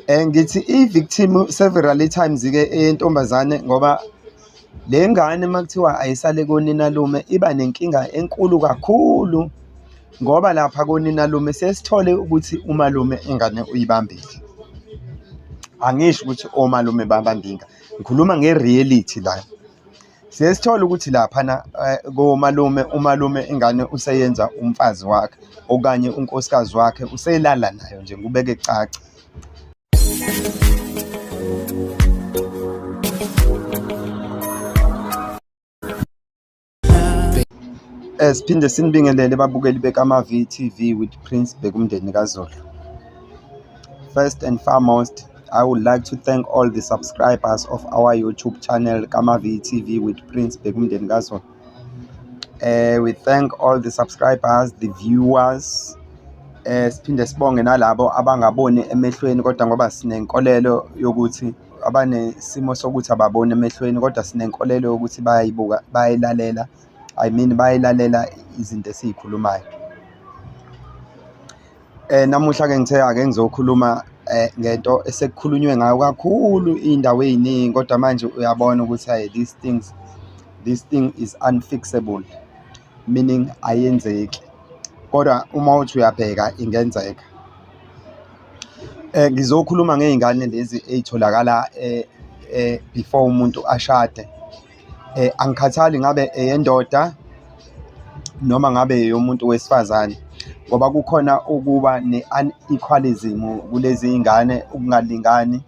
Ngithi i-victim severally times-ke eyentombazane ngoba le ngane uma kuthiwa ayisale koninalume iba nenkinga enkulu kakhulu, ngoba lapha koninalume siye sithole ukuthi umalume ingane uyibambile. Angisho ukuthi omalume babambe ingane, ngikhuluma nge-reality la. Siye sithole ukuthi laphana komalume, umalume ingane useyenza umfazi wakhe, okanye unkosikazi wakhe, uselala nayo nje, ngikubeke kucace. Siphinde sinibingelele babukeli bekaMavi TV with Prince Bhekumndeni kaZulu. First and foremost, I would like to thank all the subscribers of our YouTube channel Kamavi TV with Prince Bhekumndeni kaZulu. We thank all the subscribers, the viewers. Siphinde sibonge nalabo abangaboni emehlweni kodwa ngoba sinenkolelo yokuthi abanesimo sokuthi ababoni emehlweni kodwa sinenkolelo yokuthi bayayibuka, bayayilalela, I mean bayayilalela izinto esiyikhulumayo. Namuhla-ke ngithe ake ngizokhuluma ngento esekukhulunywe ngayo kakhulu iy'ndawo ey'ningi kodwa manje uyabona ukuthi hhayi these things, this thing is unfixable, meaning ayenzeki, kodwa uma uthi uyabheka ingenzeka. Ngizokhuluma ngey'ngane lezi ey'tholakala before umuntu ashade. Angikhathali ngabe eyendoda noma ngabe eyomuntu wesifazane, ngoba kukhona ukuba ne-unequalism kulezi y'ngane, ukungalingani,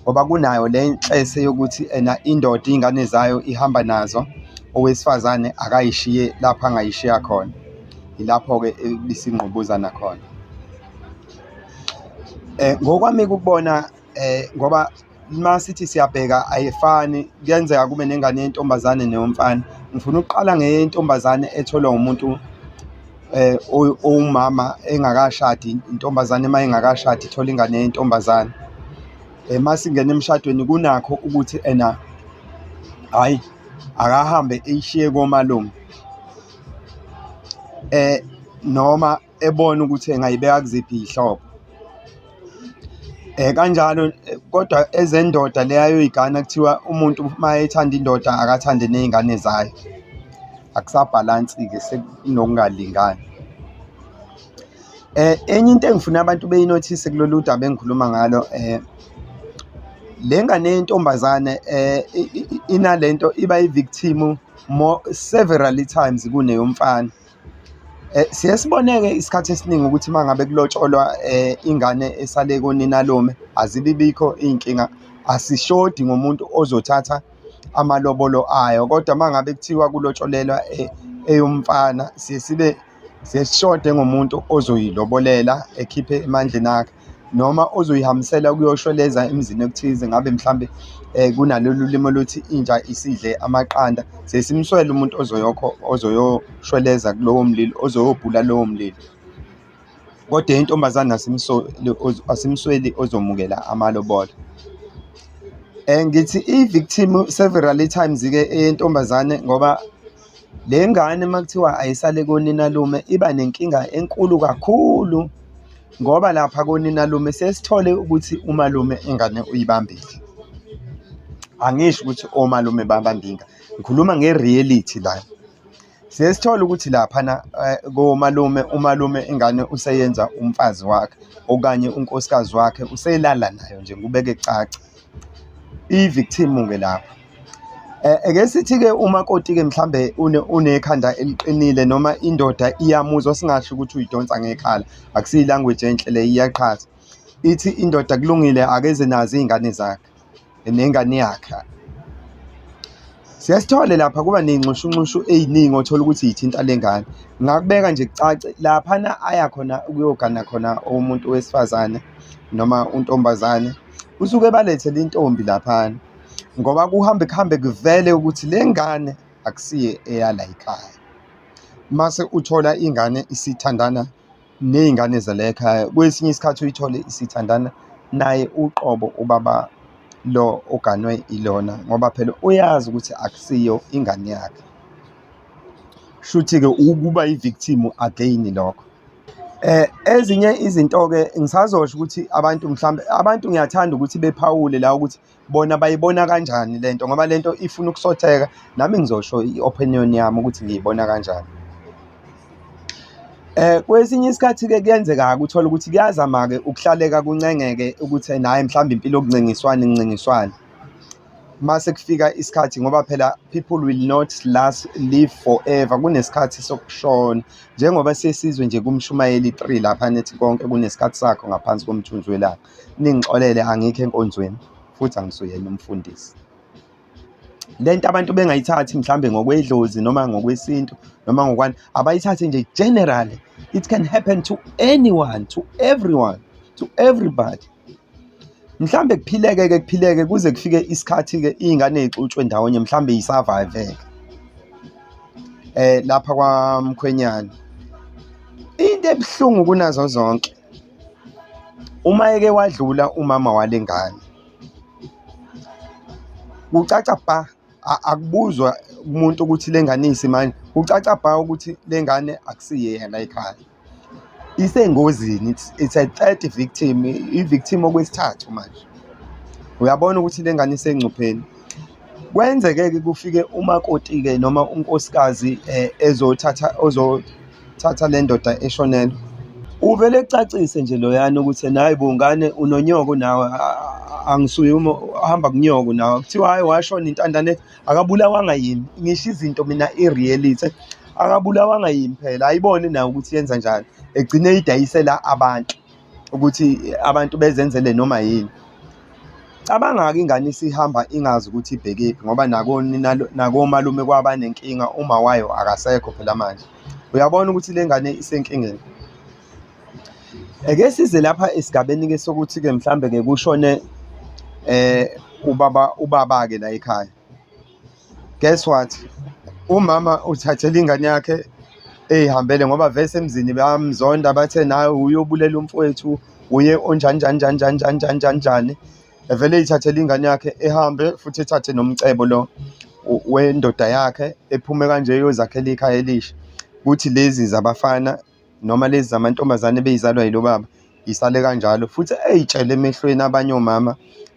ngoba kunayo le nhlese yokuthi ena indoda iy'ngane zayo ihamba nazo, owesifazane akayishiye lapho angayishiya khona. Ilapho-ke ebisingqubuzana khona. Ngokwami-ke ukubona ngoba uma sithi siyabheka ayifani, kuyenzeka kube nengane yentombazane neyomfana. Ngifuna ukuqala ngeyentombazane etholwa umuntu owumama engakashadi, intombazane uma ingakashadi ithola ingane yentombazane. Uma singena emshadweni kunakho ukuthi ena hhayi akahambe eyishiye komalume noma ebona ukuthi engayibeka kuziphi iy'hlobo. Kanjalo kodwa ezendoda le ayoyigana kuthiwa umuntu uma ethanda indoda akathande ney'ngane zayo, akusabhalansi-ke sekunokungalingani. Enye into engifuna abantu beyinothise kulolu daba engikhuluma ngalo le ngane yentombazane inalento iba i-victim more severally times kuneyomfana. Siye sibone-ke isikhathi esiningi ukuthi uma ngabe kulotsholwa ingane esale koninalume azibibikho iy'nkinga, asishodi ngomuntu ozothatha amalobolo ayo, kodwa uma ngabe kuthiwa kulotsholelwa eyomfana siye sibe, siye sishode ngomuntu ozoyilobolela ekhiphe emandleni akhe, noma ozoyihambisela ukuyoshweleza emzini okuthize, ngabe mhlambe kunalolu limi oluthi inja isidle amaqanda, sesimswele umuntu ozoyoshweleza kulowo mlilo, ozoyobhula lowo mlilo. Kodwa intombazane asimsweli ozomukela amalobolo. Ngithi i-victim severally times-ke eyentombazane ngoba le ngane uma kuthiwa ayisale koninalume iba nenkinga enkulu kakhulu, ngoba lapha koninalume siye sithole ukuthi umalume ingane uyibambile. Angisho ukuthi omalume babambe ingane, ngikhuluma nge-reality la. Siye sithole ukuthi laphana komalume, umalume ingane useyenza umfazi wakhe, okanye unkosikazi wakhe, uselala nayo nje, ngikubeke kucace. I-victim-ke lapho. Ake sithi-ke umakoti-ke mhlambe unekhanda eliqinile noma indoda iyamuzwa, singasho ukuthi uyidonsa ngekhala, akusiyo i-language enhle le, iyaqhatha. Ithi indoda kulungile akeze nazo iy'ngane zakhe nengane yakhe. Siye sithole lapha kuba ney'nxushunxushu ey'ningi othola ukuthi y'thinta le ngane. Ngingakubeka nje kucace, laphana aya khona ukuyogana khona umuntu wesifazane noma untombazane, usuke ebalethele intombi laphana, ngoba kuhambe kuhambe kuvele ukuthi le ngane akusiye eyala yikhaya. Mase uthola ingane isithandana ney'ngane zala ekhaya, kwesinye isikhathi uyithole isithandana naye uqobo ubaba lo oganwe ilona, ngoba phela uyazi ukuthi akusiyo ingane yakhe. Shuthi-ke ukuba i-victim again lokho. Ezinye izinto-ke ngisazosho ukuthi abantu mhlambe abantu ngiyathanda ukuthi bephawule la ukuthi bona bayibona kanjani lento ngoba lento ifuna ukusotheka, nami ngizosho i-opinion yami ukuthi ngiyibona kanjani. Kwesinye isikhathi-ke kuyenzeka-ke uthole ukuthi kuyazama-ke ukuhlaleka kuncengeke ukuthi ena hhayi mhlawumbe impilo kuncengiswane kuncengiswane. Mase kufika isikhathi ngoba phela people will not last live forever, kunesikhathi sokushona. Njengoba sesizwe nje kuMshumayeli 3 laphana ethi konke kunesikhathi sakho ngaphansi komthunzi welanga. Ningixolele angikho enkonzweni futhi angisuyena umfundisi. Le nto abantu bengayithathi mhlambe ngokwedlozi noma ngokwesintu noma ngokwani, abayithathe nje generally. It can happen to anyone, to everyone, to everybody. Mhlambe kuphileke-ke kuphileke kuze kufike isikhathi-ke iy'ngane y'xutshwe ndawonye mhlambe yisurvive-ke lapha kwamkhwenyana. Into ebuhlungu kunazo zonke, uma eke wadlula umama wale ngane, kucaca bha, akubuzwa umuntu ukuthi le ngane iyisimanje, kucaca bha ukuthi le ngane akusiyo eyala ekhaya. Isengozini, it's a third victim, i-victim okwesithathu manje. Uyabona ukuthi le ngane isengcupheni. Kwenzeke-ke kufike umakoti-ke noma unkosikazi ezothatha ozothatha le ndoda eshonelwe. Uvele ecacise nje loyana ukuthi ena hhayi bo ngane unonyoko nawe, angisuye hamba kunyoko nawe. Kuthiwa hhayi washona intandane, akabulawanga yimi, ngisho izinto mina i-reality, akabulawanga yimi phela, ayibone nawe ukuthi yenza njani. Egcine eyidayisela abantu ukuthi abantu bezenzele noma yini. Cabanga-ke ingane isihamba ingazi ukuthi ibhekephi ngoba nakomalume kwaba nenkinga, uma wayo akasekho phela manje. Uyabona ukuthi le ngane isenkingeni. Ake size lapha esigabeni-ke sokuthi-ke mhlambe-ke kushone ubaba, ubaba-ke la ekhaya. Guess what? Umama uthathela ingane yakhe ey'hambele ngoba vese emzini bayamzonda bathe nawe uyobulela umfowethu, uye onjani njani njani njani njani njani njani njani. Evele ey'thathele ingane yakhe ehambe futhi ethathe nomcebo lo wendoda yakhe ephume kanje eyozakhela ikhaya elisha. Kuthi lezi zabafana noma lezi zamantombazane ebeyizalwa yilo baba isale kanjalo futhi ey'tshele emehlweni abanye omama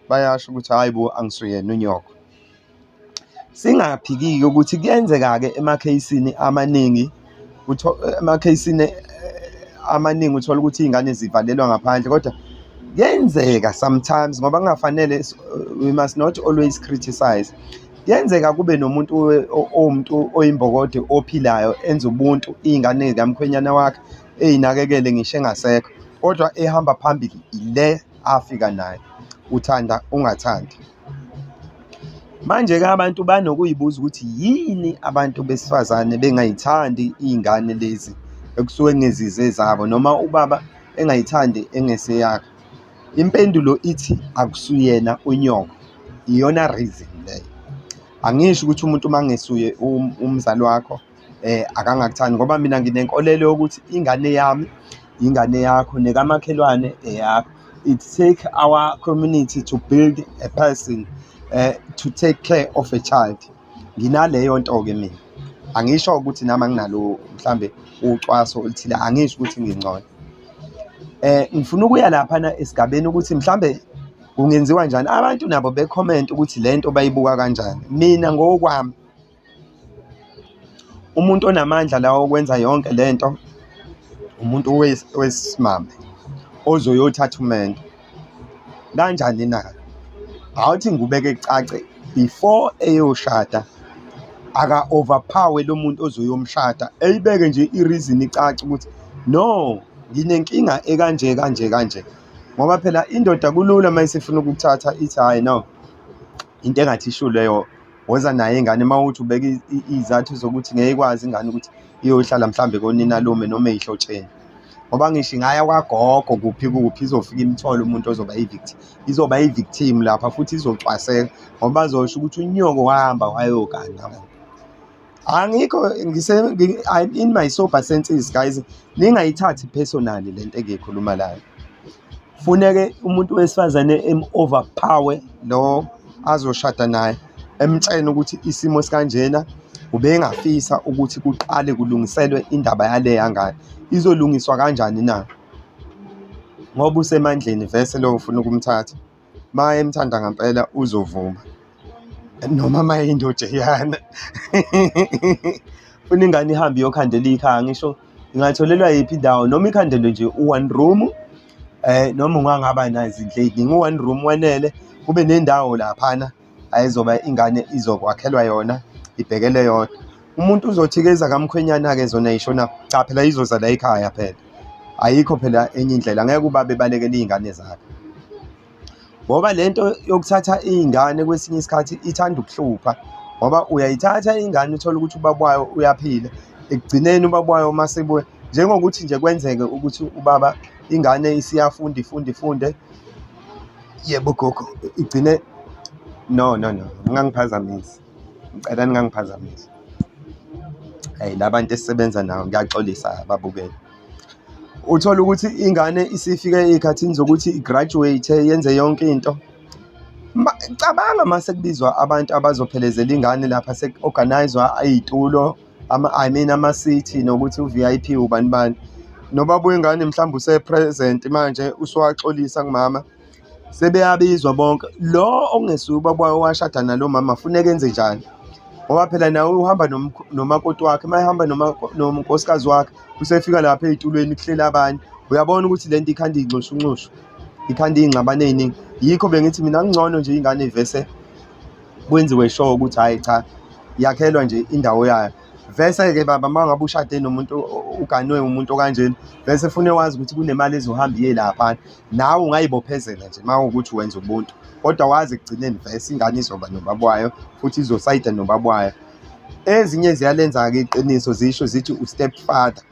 bayasho ukuthi hhayi bo angisuyena unyoko. Singaphiki-ke ukuthi kuyenzeka-ke emakheyisini amaningi emakheyisini amaningi uthole ukuthi iy'ngane zivalelwa ngaphandle kodwa kuyenzeka sometimes ngoba kungafanele, we must not always criticise. Kuyenzeka kube nomuntu owumuntu oyimbokode ophilayo enze ubuntu iy'ngane zikamkhwenyana wakhe ey'nakekele ngisho engasekho, kodwa ehamba phambili ile afika nayo, uthanda ungathandi. Manje-ke abantu banokuyibuza ukuthi yini abantu besifazane bengayithandi iy'ngane lezi ekusuke kungezizo ezabo noma ubaba engayithandi engeseyakhe. Impendulo ithi akusuyena unyoko, iyona reason leyo. Angisho ukuthi umuntu uma kungesuye umzali wakho akangakuthandi ngoba mina nginenkolelo yokuthi ingane yami ingane yakho nekamakhelwane eyakho. It take our community to build a person to take care of a child. Nginaleyo nto-ke mina. Angisho ukuthi nami anginalo mhlambe ucwaso oluthile, angisho ukuthi ngingcono. Ngifuna ukuya laphana esigabeni ukuthi mhlambe kungenziwa njani, abantu nabo be-comment ukuthi le nto bayibuka kanjani. Mina ngokwami umuntu onamandla la okwenza yonke le nto umuntu wesimame ozoyothatha umendo. Kanjani na? Awuthi ngikubeke kucace, before eyoshada aka-overpower lo muntu ozoyomshada, eyibeke nje i-reason icace ukuthi no, nginenkinga ekanje kanje kanje. Ngoba phela indoda kulula uma isifuna ukukuthatha ithi hhayi no, into engathi ishu leyo, woza nayo ingane. Uma uthi ubeka iy'zathu zokuthi ngeke ikwazi ingane ukuthi iyohlala mhlambe koninalume noma ey'hlotsheni. Ngoba ngisho ingaya kwagogo kuphi kuphi izofika imthole umuntu ozoba i-victim, izoba i-victim lapha futhi izocwaseka ngoba bazosho ukuthi unyoko wahamba wayogana. Angikho I'm in my sober senses guys, ningayithathi personally le nto engiyikhuluma la. Funeke umuntu wesifazane em-overpower lo azoshada naye, emtshene ukuthi isimo sikanjena, ubengafisa ukuthi kuqale kulungiselwe indaba yaleya ngane. Izolungiswa kanjani na? Ngoba usemandleni vese lo ufuna ukumthatha. Uma emthanda ngampela uzovuma noma uma eyindoda eyana. Funa ingane ihambe iyokhandela ikhaya ngisho ingatholelwa yiphi indawo noma ikhandelwe nje u-one room noma ungangaba nazindlu ey'ningi, u-one room wanele kube nendawo laphana ayizoba ingane izokwakhelwa yona ibhekele yodwa. Umuntu uzothi-ke ezakamkhwenyana-ke zona y'shonaphi? Cha phela izoza la ekhaya phela, ayikho phela enye indlela ngeke ubaba ebalekele iy'ngane zakhe. Ngoba le nto yokuthatha iy'ngane kwesinye isikhathi ithanda ukuhlupha ngoba uyayithatha ingane uthole ukuthi ubaba wayo uyaphila, ekugcineni ubaba wayo uma esebuya njengokuthi nje kwenzeke ukuthi ubaba ingane isiyafunda ifunde ifunde, yebo gogo igcine no no no ningangiphazamisi, ngicela ningangiphazamisi. Hhayi la bantu esisebenza nabo ngiyaxolisa babukeli. Uthole ukuthi ingane isifike ey'khathini zokuthi i-graduate yenze yonke into. Cabanga mase kubizwa abantu abazophelezela ingane lapha seku-organise-wa iy'tulo I mean ama-seat nokuthi u-V_I_P ubani bani. Nobaba wengane mhlawumbe use-present manje usuwaxolisa kumama, sebeyabizwa bonke. Lo okungesiye ubaba wayo owashada nalo mama funeka enze njani? Ngoba phela naye uhamba nomakoti wakhe, uma ehamba nonkosikazi wakhe usefika lapha ey'tulweni kuhleli abanye. Uyabona ukuthi le nto ikhanda iy'nxushunxushu, ikhanda iy'ngxabano ey'ningi. Yikho bengithi mina kungcono nje iy'ngane y'vese kwenziwe sure ukuthi hhayi cha yakhelwa nje indawo yayo. Vese-ke baba uma ngabe ushade nomuntu uganwe umuntu okanjena, vese fune wazi ukuthi kunemali ezohamba iye laphana. Nawe ungayibophezela nje uma kuwukuthi wenza ubuntu, kodwa wazi ekugcineni vese ingane izoba nobaba wayo futhi izosayida nobaba wayo. Ezinye ziyalenza-ke iqiniso zisho zithi u-step father.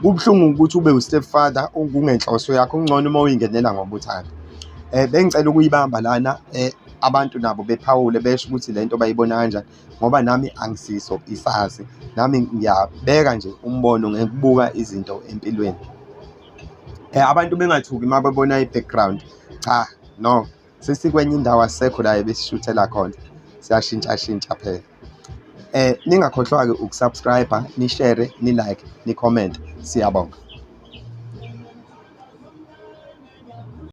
Kubuhlungu ukuthi ube u-step father kungenhloso yakho, kungcono uma uyingenela ngoba uthanda. Bengicela ukuyibamba lana abantu nabo bephawule besho ukuthi le nto bayibona kanjani ngoba nami angisiso isazi, nami ngiyabeka nje umbono ngekubuka izinto empilweni. Abantu bengathuki uma bebona i-background, cha no sesikwenye indawo asisekho la ebesishuthela khona, siyashintshashintsha phela. Ningakhohlwa-ke uku-subscribe-a, ni-share-e, ni-like, ni-comment-e. Siyabonga.